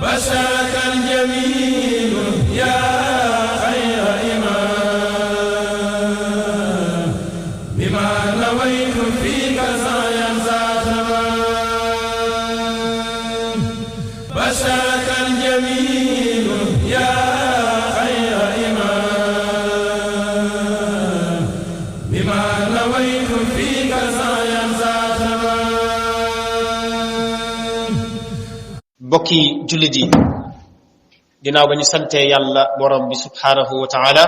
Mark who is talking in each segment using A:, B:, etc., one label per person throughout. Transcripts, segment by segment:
A: بشرك الجميل يا خير إمام بما نويت فيك سعيا ذا تمام بشرك الجميل يا خير إمام بما نويت فيك سعيا ذا تمام
B: bokki jullit yi ginnaaw ba ñu sante yàlla borom bi subhanahu wa ta'ala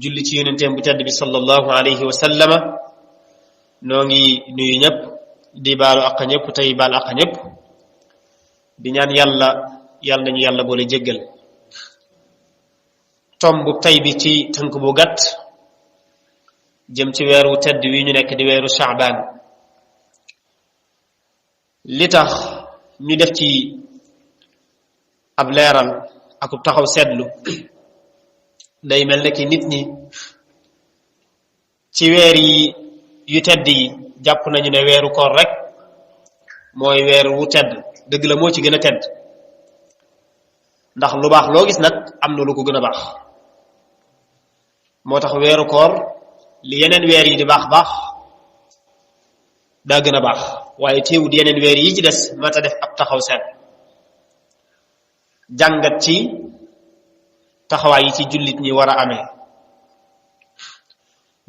B: julli ci yonenteem bu tedd bi sallallahu alayhi wa sallama noo ngi nuyu ñëpp di baalu àq ñëpp tey baal àq ñëpp di ñaan yàlla nañu yàlla boole jéggal tomb tey bi ci tënk bu gàtt jëm ci weeru tedd wi ñu nekk di weeru Sha'ban li tax ñu def ci ab leeral akub taxaw seetlu day mel ne ki nit ñi ci weer yi yu tedd yi jàpp nañu ne weeru koor rek mooy weer wu tedd dëgg la moo ci gën a tedd ndax lu baax loo gis nag am na lu ko gën a baax moo tax weeru koor li yeneen weer yi di baax baax daa gën a baax waaye teewut yeneen weer yi ci des mata def ab taxaw seet jàngat ci taxawaay yi ci jullit ñi war a amee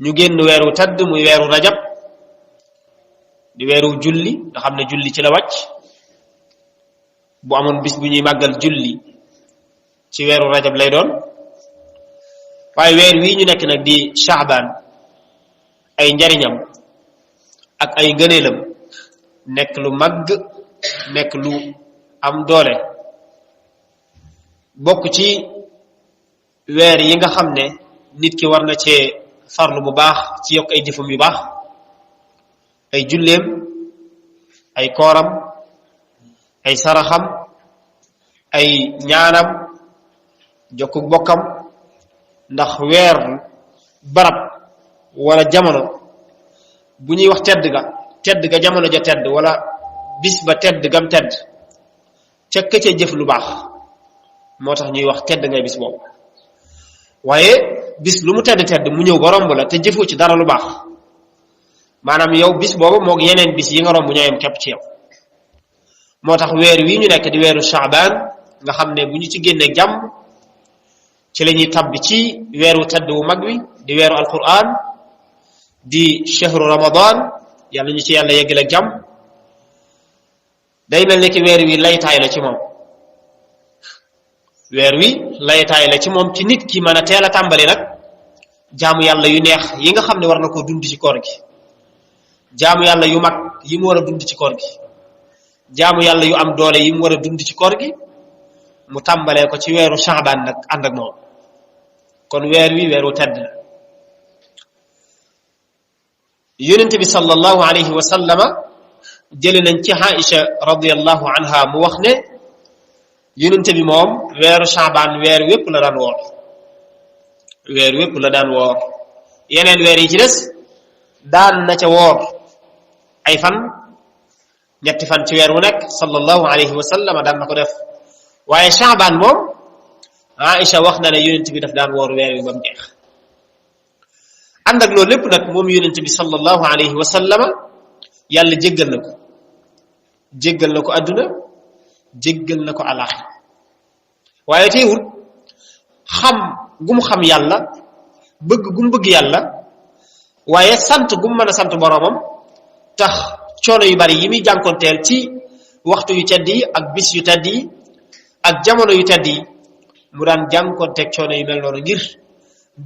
B: ñu génn weeru tedd muy weeru rajab di weeru julli nga xam ne julli ci la wàcc bu amoon bis bu ñuy màggal julli ci weeru rajab lay doon waaye weer wii ñu nekk nag di Sha'ban ay njariñam ak ay ngëneelam nekk lu màgg nekk lu am doole bokk ci weer yi nga xam ne nit ki war na cee farlu bu baax ci yokk ay jëfam yu baax ay julleem ay kooram ay saraxam ay ñaanam jokku bokkam ndax weer barab wala jamono bu ñuy wax tedd ga jamono ja tedd wala bis ba tedd gam tedd ca ca jëf lu baax moo tax ñuy wax tedd ngay bis boobu waaye bis lu mu tedd mu ñëw ba romb la te jëfoo ci dara lu baax maanaam yow bis boobu moog yeneen bis yi nga romb ñooyam képp ci yow moo tax weer wi ñu nekk di weeru Sha'ban nga xam ne bu ñu ci génnee jàmm ci la ñuy tabbi ci weeru tedd wu mag wi di weeru alquran di shahru ramadan yàlla ñu ci yàlla yeggal ak jàmm day mel ne ki weer wi laytaay la ci moom weer wi laytaay la ci moom ci nit ki mën a teel a tàmbali nag jaamu yàlla yu neex yi nga xam ne war na koo dund ci koor gi jaamu yàlla yu mag yi mu war a dund ci koor gi jaamu yàlla yu am doole yi mu war a dund ci koor gi mu tàmbalee ko ci weeru Sha'ban nag ànd ak moom kon weer wi weeru tedd la yonent bi sallallahu alayhi wa sallama jële nañ ci Aisha radiyallahu anha mu wax ne yonent bi moom weeru Sha'ban weer wépp la daan woor weer wépp la daan woor yeneen weer yi ci des daan na ca woor ay fan ñetti fan ci weer wu nekk sallallahu alayhi wa sallama daan na ko def waaye Sha'ban moom Aisha wax na ne yonent bi daf daan woor weer wi ba mu jeex ànd ak loolu lépp nag moom yonent bi sallallahu alayhi wa sallama yàlla jéggal na ko adduna jéggal na ko alaxira waaye teewul xam gum xam yàlla bëgg gum bëgg yàlla waaye sant gum mën a sant boroomam tax coono yu bari yi muy jànkonteel ci waxtu yu tedd yi ak bis yu tedd yi ak jamono yu tedd yi mu daan jànkonteeg coono yu mel noonu ngir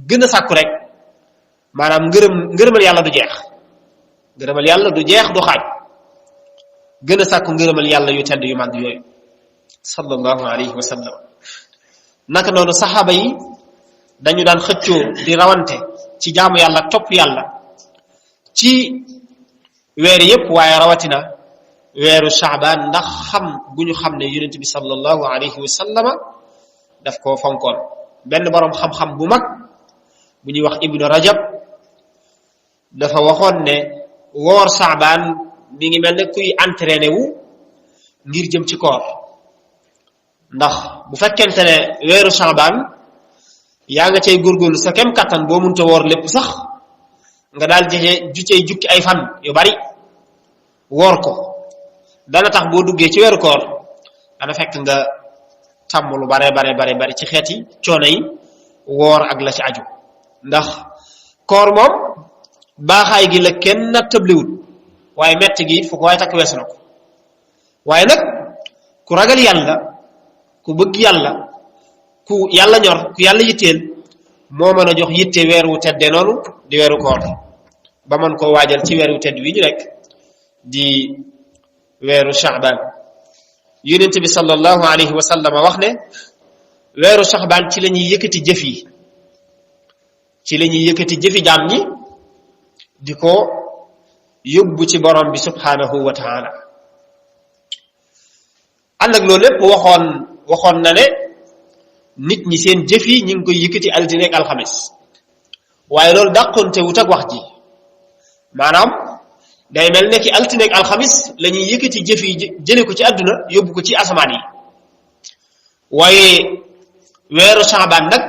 B: gën a sàkku rek maanaam ngërëmal yàlla du jeex du xaaj gën a sàkku ngërëmal yàlla yu tedd yu mag yooyu sallallahu alayhi wa sallam naka noonu saxaaba yi dañu daan xëccoo di rawante ci jaamu yàlla topp yàlla ci weeri yépp waaye rawatina weeru Sha'ban ndax xam gu ñu xam ne yonent bi sallallahu alayhi wa sallama daf koo fonkoon benn boroom xam-xam bu mag bu ñuy wax Ibnu Rajab dafa waxoon ne woor Sha'ban mi ngi mel ne kuy entraîné wu ngir jëm ci koor ndax bu fekkente ne weeru Sha'ban yaa nga cay góorgóorlu sa kem kattan boo mënta woor lépp sax nga daal ju cay jukki ay fan yu bari woor ko dana tax boo duggee ci weeru koor dana fekk nga tàmm lu bare ci xeeti coono yi woor ak la ci aju ndax koor moom baaxaay gi la kenn na tëbliwut waaye metti gi fu ko waaye takk weesu na ko waaye nag ku ragal yàlla ku bëgg yàlla ku yàlla ñor ku yàlla yitteel moo mën a jox yitte weer wu tedde noonu di weeru koor ba mën koo waajal ci weer wu tedd wi ñu rek di weeru Sha'ban yonent bi sallallahu alayhi wa sallam wax ne weeru Sha'ban ci la ñuy yëkkati jëf yi ci la ñuy yëkkati jëfi jaam ñi di ko yóbbu ci borom bi subhanahu wa ta'ala ànd ak loolu lépp waxoon na ne nit ñi seen jëf yi ñu ngi koy yëkkati altine ak alxamis waaye loolu dàqonte wut ak wax ji maanaam day mel ne ki altine ak alxamis la ñuy yëkkati jëf yi jële ko ci àdduna yóbbu ko ci asamaan yi waaye weeru Sha'ban nag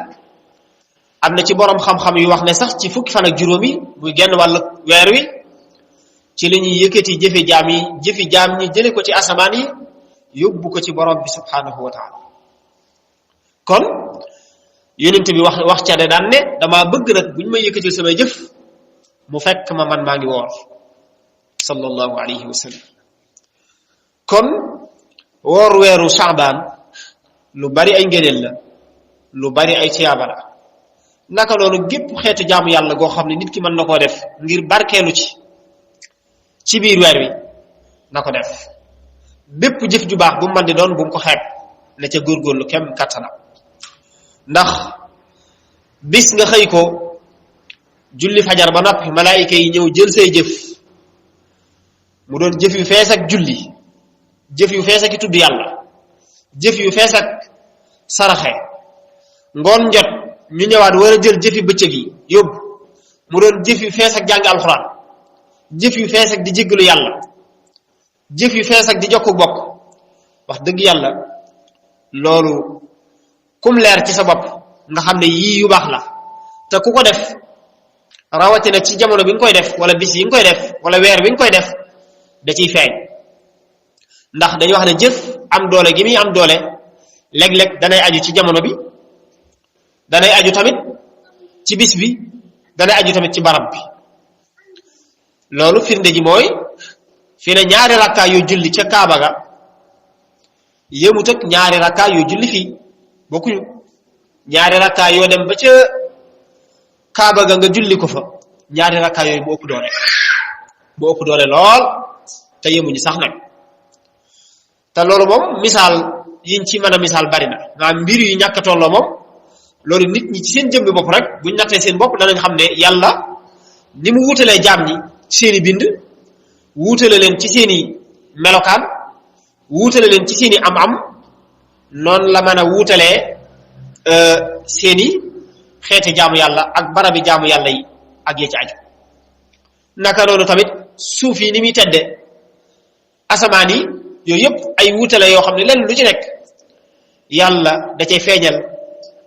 B: am na ci borom xam-xam yu wax ne sax ci fukki fan ak juróom yi muy genn wàllu weer wi ci la ñuy yëkkati jëfi jaam ñi jële ko ci asamaan yi yóbbu ko ci borom bi subhanahu wa ta'ala kon yonent bi wax ca de daan ne damaa bëgg nag buñ may yëkkatil samay jëf mu fekk ma man maa ngi woor sallallahu alayhi wa sallam kon woor weeru Sha'ban lu bari ay ngëneel la lu bari ay tiyaaba la naka noonu gépp xeetu jaamu yàlla goo xam ne nit ki mën na koo def ngir barkeelu ci biir weer wi na ko def bépp jëf ju baax bu mu mën di doon bu mu ko xeeb na ca góorgóorlu kem kattanam ndax bis nga xëy ko julli fajar ba noppi malaayika yi ñëw jël say jëf mu doon jëf yu fees ak julli jëf yu fees ak tudd yàlla jëf yu fees ak saraxe ngoon njot ñu ñëwaat war a jël jëfi bëccëg yi yóbbu mu doon jëf yu fees ak jàng alxuraan jëf yu fees ak di jéggalu yàlla jëf yu fees ak di jokku bokk wax dëgg yàlla loolu kum leer ci sa bopp nga xam ne yii yu baax la te ku ko def rawatina ci jamono bi nga koy def wala bis yi nga koy def wala weer bi nga koy def da ciy feeñ ndax dañuy wax ne jëf am doole gi muy am doole léeg-léeg danay aju ci jamono bi danay aju tamit ci bis bi danay aju tamit ci barab bi loolu firnde ji mooy fi ne ñaari rakkaa yoo julli ca Kaaba ga yëmut ak ñaari rakkaa yoo julli fii bokkuñu ñaari rakkaa yoo dem ba ca Kaaba ga nga julli ko fa ñaari rakkaa yooyu bu ëpp doole lool te yemuñu sax nag te loolu moom misaal yiñ ci mën a misaal bari na maanaam mbir yu ñàkk tolloo moom loolu nit ñi ci seen jëmbi bopp rek buñ nattee seen bopp danañ xam ne yàlla ni mu wutalee jaam ñi seeni bind wuutale leen ci seeni melokaan wuutale leen ci seeni am-am noonu la mën a wuutalee seeni xeeti jaamu yàlla ak barabi jaamu yàlla yi ak ya ci aju naka noonu tamit suuf yi ni muy tedde asamaan yi yooyu yëpp ay wuutale yoo xam ne lenn lu ci nekk yàlla da cay feeñal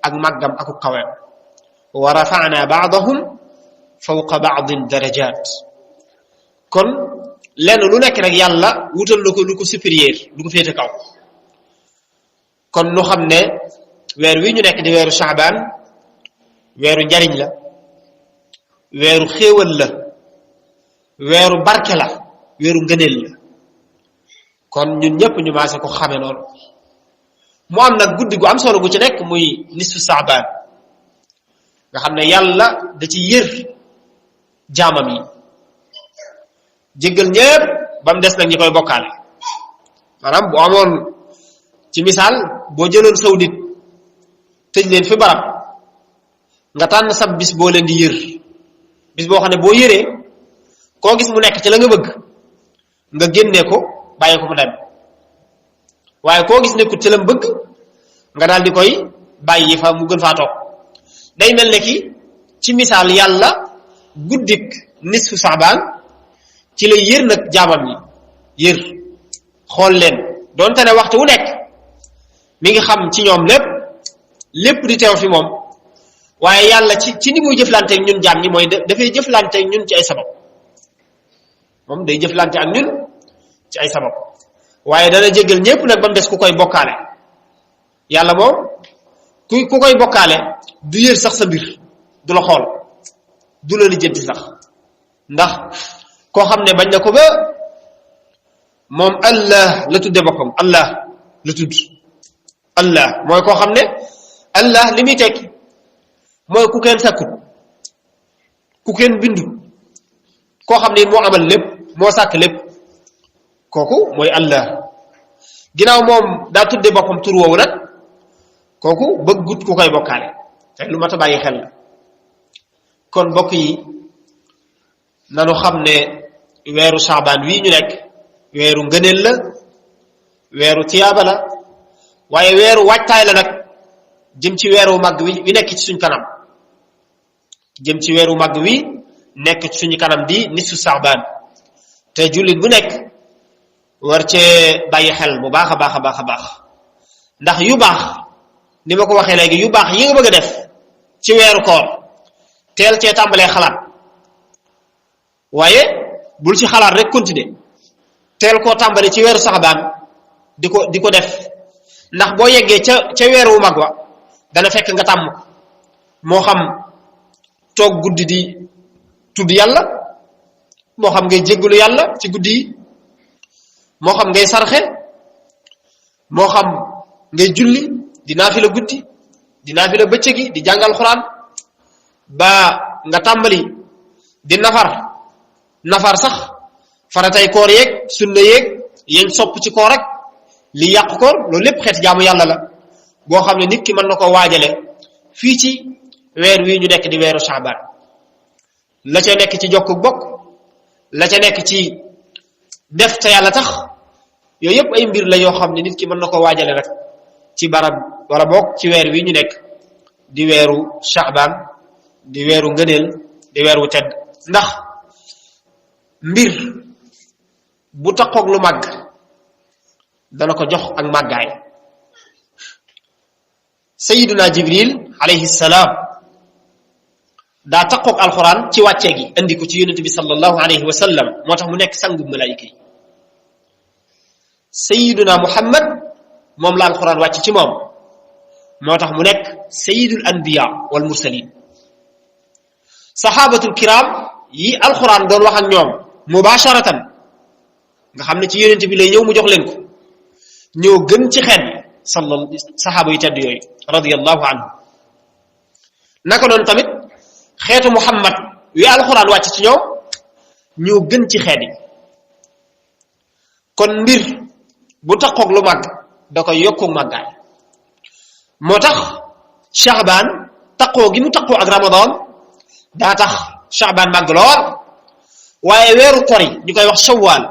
B: ak màggam aku kaweem wa rafa'na ba'dahum fawqa ba'din darajat kon lenn lu nekk rek yàlla wutal lu ko supérieur lu ko féete kaw kon nu xam ne weer wi ñu nekk di weeru Sha'ban weeru njariñ la weeru xéewal la weeru barke la weeru ngëneel la kon ñun ñëpp ñu maase ko xame noonu mu am nag guddi gu am solo gu ci nekk muy nisfu Sha'ban nga xam ne yàlla da ci yër jaamam yi jéggal ñépp ba mu des nag ñi koy bokkaale maanaam bu amoon ci misaal boo jëloon saw nit tëj leen fi barab nga tànn sab bis boo leen di yër bis boo xam ne boo yëree koo gis mu nekk ci la nga bëgg nga génnee ko bàyyi ko mu dem waaye koo gis nekkut ci la mu bëgg nga daal di koy bàyyi fa mu gën faa toog day mel ne ki ci misaal yàlla guddik nisfu Sha'ban ci lay yër nag jaamam yi yër xool leen doonte ne waxtu wu nekk mi ngi xam ci ñoom lépp di teew fi moom waaye yàlla ci ni muy jëflanteeg ñun jaam ñi mooy dafay jëflanteeg ñun ci ay sabab moom day jëflante ak ñun ci ay sabab waaye dana jéggal ñépp nag ba mu des ku koy bokkaale yàlla moom ku koy bokkaale du yër sax sa mbir du la xool du la lijjanti sax ndax koo xam ne bañ na ko ba moom allah la tudde boppam allah la tudd allah mooy koo xam ne allah li muy tekki mooy ku kenn sakkut ku kenn bindu koo xam ne moo amal lépp moo sàkk lépp kooku mooy allah ginnaaw moom daa tudde boppam tur woowu nag kooku bëggut ku koy bokkaale te lu mat a bàyyi xel la kon mbokk yi nanu xam ne weeru saabaan wii ñu nekk weeru ngëneel la weeru tiyaaba la waaye weeru waajtaay la nag jëm ci weeru màgg wi nekk ci suñ kanam jëm ci weeru màgg wi nekk ci suñu kanam di nisfu saabaan te jullit bu nekk war cee bàyyi xel bu baax a baax a baax a baax ndax yu baax ni ma ko waxee léegi yu baax yi nga bëgg a def ci weeru koor teel cee tàmbalee xalaat waaye bul ci xalaat rek continuer teel koo tàmbali ci weeru saxbaan di ko def ndax boo yeggee ca weeru wu mag wa dana fekk nga tàmm ko moo xam toog guddi di tudd yàlla moo xam ngay jéggalu yàlla ci guddi yi moo xam ngay sarxe moo xam ngay julli di naafila guddi di naafila bëccëgi di jàngal xuraan ba nga tàmbali di nafar sax faratay koor yeeg sunna yeeg yéen sopp ci koor rek li yàq ko loolu lépp xeeti jaamu yàlla la boo xam ne nit ki mën na ko waajale fii ci weer wii ñu nekk di weeru Sha'ban la ca nekk ci jokk bokk la ca nekk ci def te yàlla tax yooyu yépp ay mbir la yoo xam ne nit ki mën na ko waajale rek ci barab wala bokk ci weer wi ñu nekk di weeru Sha'ban di weeru ngëneel di weeru tedd ndax mbir bu taqoog lu màgg dana ko jox ak màggaay Sayyiduna Jibril alayhi salaam daa taqoog alxuraan ci wàccee gi indi ko ci yonent bi sallallahu alayhi wa sallam moo tax mu nekk sangu malaayika yi Sayyiduna Muhammad moom la alxuraan wàcc ci moom moo tax mu nekk sayyidul anbiya wal mursalin saxaabatul kiram yi alxuraan doon wax ak ñoom mubasharatan nga xam ne ci yonent bi lay ñëw mu jox leen ko ñoo gën ci xeet saxaaba yu tedd yooyu radiyallahu anhu naka noonu tamit xeetu Muhammad wi alxuraan wàcc ci ñoom ñoo gën ci xeet yi kon mbir bu taqoog lu màgg da koy yokku màggaay moo tax Sha'ban taqoo gi mu taqoo ak Ramadan daa tax Sha'ban màgg lool waaye weeru koor yi ñu koy wax Shawwal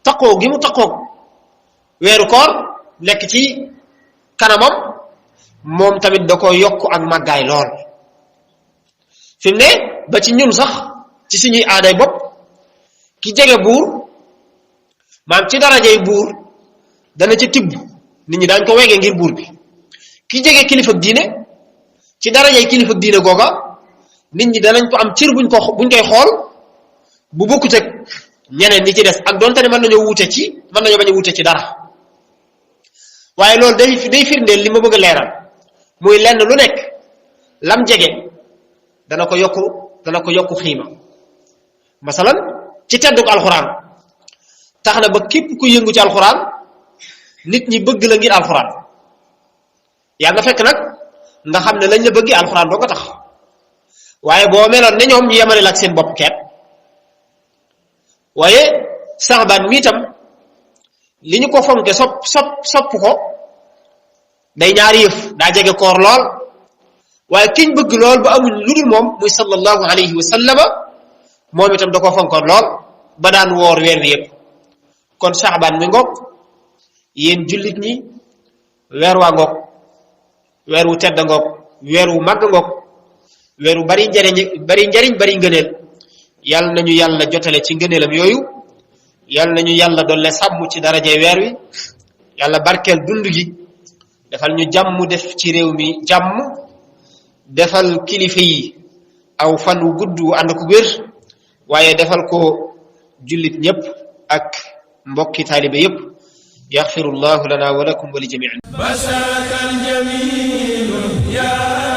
B: taqoo gi mu taqoo weeru koor nekk ci kanamam moom tamit da ko yokk ak màggaay lool fi mu ne ba ci ñun sax ci suñuy aaday bopp ki jege buur maam ci darajay buur dana ci tibb nit ñi daañ ko wegee ngir buur bi ki jege kilifa diine ci darajay kilifa diine googa nit ñi danañ ko am cër buñ koy xool bu bokkut ak ñeneen ñi ci des ak donte ne mën nañoo bañ a wuute ci dara waaye loolu day firndeel li ma bëgg a leeral muy lenn lu nekk lam jege dana ko yokku xiima masalan ci tedduk alxuraan tax na ba képp ku yëngu ci alxuraan nit ñi bëgg la ngir alxuraan yaa nga fekk nag nga xam ne lañ la bëggi alxuraan doo ko tax waaye boo meloon ne ñoom ñu yemale la ak seen bopp keet waaye Sha'ban mi itam li ñu ko fonke sopp ko day ñaari yëf daa jege koor lool waaye kiñ bëgg lool ba amuñ lu dul moom muy sallallahu alayhi wa sallama moom itam da ko fonkoon lool ba daan woor weer wi yëpp kon Sha'ban mi ngoog yéen jullit ñi weer waa ngoog weer wu tedd ngoog weer wu màgg ngoog weer wu bari njariñ bari ngëneel yàlla nañu yàlla jotale ci ngëneelam yooyu yàlla nañu yàlla dolle sàmm ci daraje weer wi yàlla barkeel dund gi defal ñu jàmm def ci réew mi jàmm defal kilifa yi aw fan wu gudd wu ànd ko wér waaye defal ko jullit ñépp ak mbokki taalibe yépp yaxfirullahu lana wa lakum wa li jami'in
A: bashaka al jamil ya